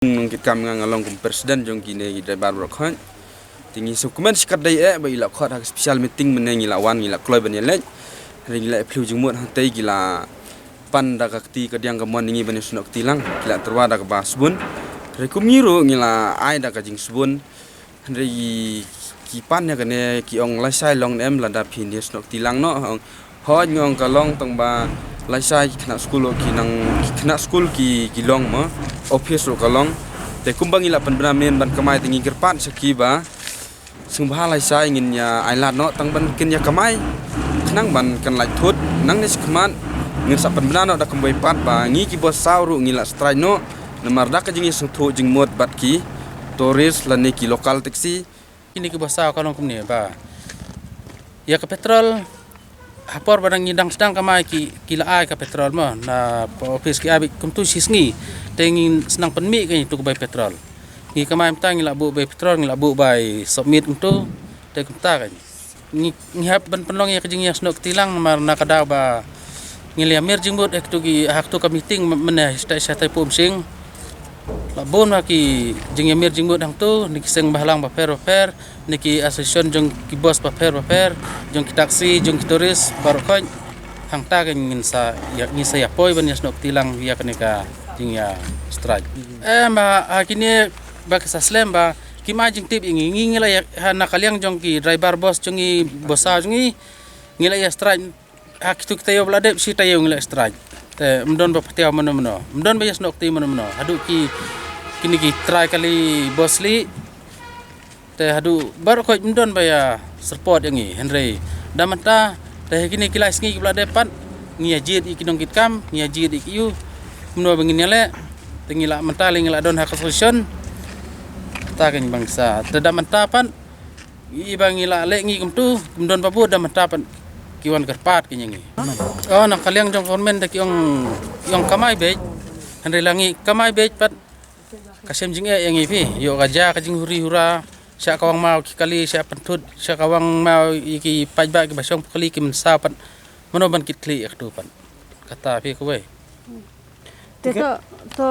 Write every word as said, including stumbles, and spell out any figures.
Nongkitkam, nga nga long kum president jong kine ki driver baroh khoit. Te ngi sngewkmen shikatdei eh ba i la khot ha ka special meeting mynne ngi la wan, ngi la kloi ban ïaleit. Hynrei ngi la ïa phylliew jingmut hangtei, ki la pan da ka kti kadiang kamon ïa ngi ban ïasnoh kti lang, ki la tyrwa da kaba sbun. Hynrei kum ngi ruh ngi la ai da ka jingsbun. Hynrei ki pan ïa kane, ki ong lashai long ne em lada phin ïasnoh kti lang noh. Hooid, nga ong ka long, tang ba lashai ki khynnah skul ruh ki nang, ki khynnah skul ki, ki long mo, office ruh ka long. Te kumba ngi la pynbna mynnin ban kamai, te ngi kyrpad sha ki ba sngewbha lashai ngin ïa ailad noh tang ban kin ïa kamai, khnang ban kan lait thut. Nangne shakhmat ngin sa pynbna noh da kumwei pat ba ngi ki bos saw ruh ngi la strike noh, namar da ka jingïasngewthuh jingmut bad ki tourist lane ki local taxi. Kine ki bos saw ka long kumne ba ïa ka petrol, ha por ba dang ngi dang sdang kamai ki, ki la ai ka petrol mo na office, ki ai beit kumtu shi sngi. Te ngin sdang pynmih ka ïa tu ka bai petrol. Ngi kamai mynta ngi la buh bai petrol, ngi la buh bai submit kumtu. Te kumta ka ngi, ngi hap ban pynlong ïa ka jingïasnoh kti lang namar na ka daw ba ngi la ïamir jingmut ha katu ki, ha katu ka meeting mynne shatai shatai Pumsing. La bun ma ki jingïamir jingmut hangtu, ne ki seng bhalang bapher bapher, ne ki association jong ki bos bapher bapher, jong ki taxi, jong ki tourist baroh khoit. Hangta ka ngin sa ïa, ngin sa ïa poi ban ïasnoh kti lang ïa kane ka jingïa strike. Eh, ma ha kine ba ki sa slem ba ki ma jingtip ïa ngi, ngi ngi la ïa, ha na ka liang jong ki driver bos jong ngi, bos saw jong ngi, ngi la ïa strike ha kitu ki taïew ba la dep, shi taïew ngi la strike. Te ym don ba patiaw mano mano, ym don ba ïasnoh kti mano mano. Haduh ki, kine ki trai kali bos li. Te haduh baroh khoit ym don ba ïa support ïa ngi. Hynrei da mynta, te ha kine ki lai sngi ki ba la dep pat, ngi ïa jied ïa ki nongkitkam, ngi ïa jied ïa ki ïu. Mano ba ngin ïaleh. Te ngi la mynta lei ngi la don ha ka solution. Ta ka ngi bangsa. Te da mynta pat, i ba ngi la leh ngi kumtu, ym don ba bud, da mynta pat ki wan kyrpad ki ïa ngi. Oh, na ka liang jong government da ki ong, ki ong kamai beit. Hynrei la ngi kamai beit pat ka shem jingeh ïa ngi phi. Ïoh ka jia ka jinghuri hura, sha ka wang maw ki kali, sha pynthut, sha ka wang maw ïa ki paidbah ki ba shong pukali ki mynsaw pat. Mano ban kit khlieh ïa katu pat. Kata phi kawei. Te to, to